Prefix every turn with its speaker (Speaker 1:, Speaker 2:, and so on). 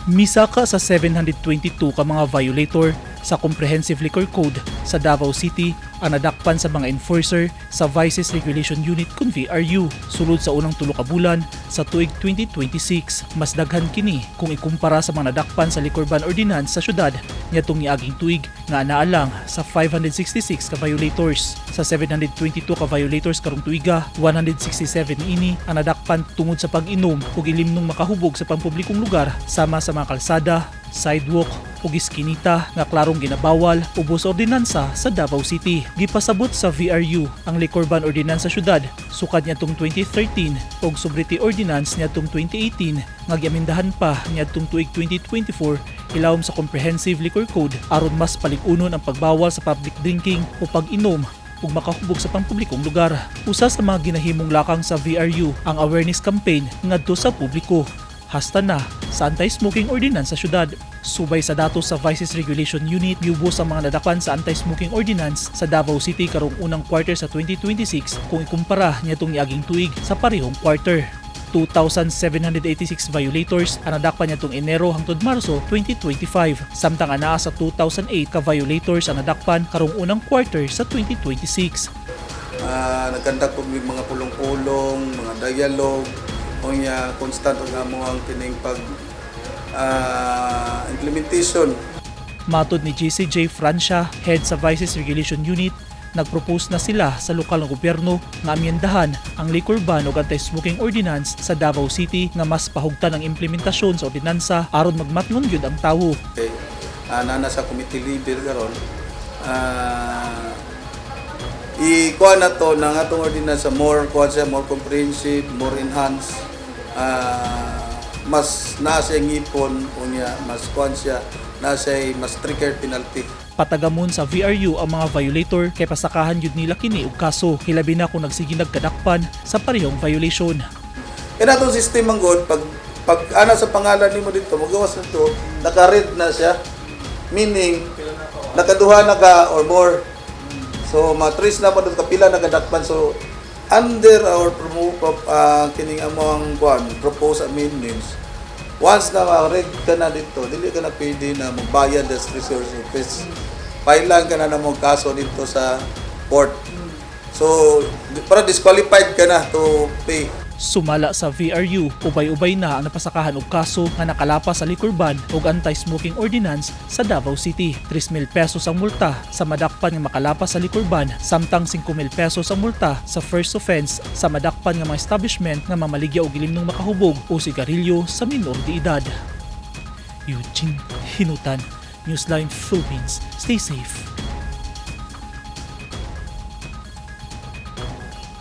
Speaker 1: Misaka sa 722 ka mga violator sa Comprehensive Liquor Code sa Davao City ang nadakpan sa mga enforcer sa Vices Regulation Unit kun VRU sulod sa unang 3 ka bulan sa tuig 2026. Mas daghan kini kung ikumpara sa mga nadakpan sa Liquor Ban Ordinance sa syudad niadtong niaging tuig nga anaa lang sa 566 ka violators. Sa 722 ka violators karong tuiga, 167 niini ang nadakpan tungod sa pag-inom ug ilimnong makahubog sa pampublikong lugar sama sa mga kalsada, sidewalk ug iskinita nga klarong ginabawal ubos sa ordinansa sa Davao City. Gipasabot sa VRU ang Liquor Ban Ordinance sa syudad sukad niadtong 2013 ug Sobriety Ordinance niadtong 2018 nga giamendahan pa niadtong tuig 2024 ilawom sa Comprehensive Liquor Code aron mas palig-unon ang pagbawal sa public drinking o pag-inom ug makahubog sa pampublikong lugar. Usa sa mga ginahimong lakang sa VRU ang awareness campaign ngadto sa publiko hasta na sa anti-smoking ordinance sa syudad. Subay sa datos sa Vices Regulation Unit, miubos ang mga nadakpan sa anti-smoking ordinance sa Davao City karong unang quarter sa 2026 kung ikumpara niadtong niaging tuig sa parehong quarter. 2,786 violators ang nadakpan niadtong Enero hangtod Marso 2025, samtang anaa sa 2,008 ka violators ang nadakpan karong unang quarter sa 2026.
Speaker 2: Nag-conduct po mi mga pulong-pulong, mga dialogue, unya constant ang among kining pag implementation.
Speaker 1: Matod ni GCJ Francia, head sa Vices Regulation Unit, nagpropose na sila sa lokal nga gobyerno nga amyendahan ang liquor ban ug anti-smoking ordinance sa Davao City nga mas pahugtan ang implementasyon sa ordinansa aron magmatngon gyud ang tawo.
Speaker 2: Okay. Naa na sa committee level karon. I-kuha na to ng atong ordinance more kuha siya, more comprehensive, more enhanced. Mas naa siya ngipon, unya mas kuha siya, naa siya mas stricter penalty.
Speaker 1: Patagamon sa VRU ang mga violator kay pasakahan gyud nila kini og kaso, hilabi na kung nagsige nagkadakpan sa parehong violation.
Speaker 2: Kaya natong system ang good, pag ana sa pangalan nimo dito, magawas na to, naka-red na siya. Meaning, nakaduha na ka or more. So, matrace na pa doon kapila nagadakpan. So, under our kining among kuan, proposed amendments, once na ma-red ka na dito, dili ka na pwede na magbayad as resource office. File ka na ng kaso dito sa court. So, para disqualified ka na to pay.
Speaker 1: Sumala sa VRU, ubay-ubay na ang napasakahan og kaso nga nakalapas sa liquor ban ug anti-smoking ordinance sa Davao City. 3,000 pesos ang multa sa madakpan nga makalapas sa liquor ban, samtang 5,000 pesos ang multa sa first offense sa madakpan nga mga establishment nga mamaligya og ilimnong makahubog o sigarilyo sa minor de edad. Eugene Hinutan, Newsline Philippines. Stay safe.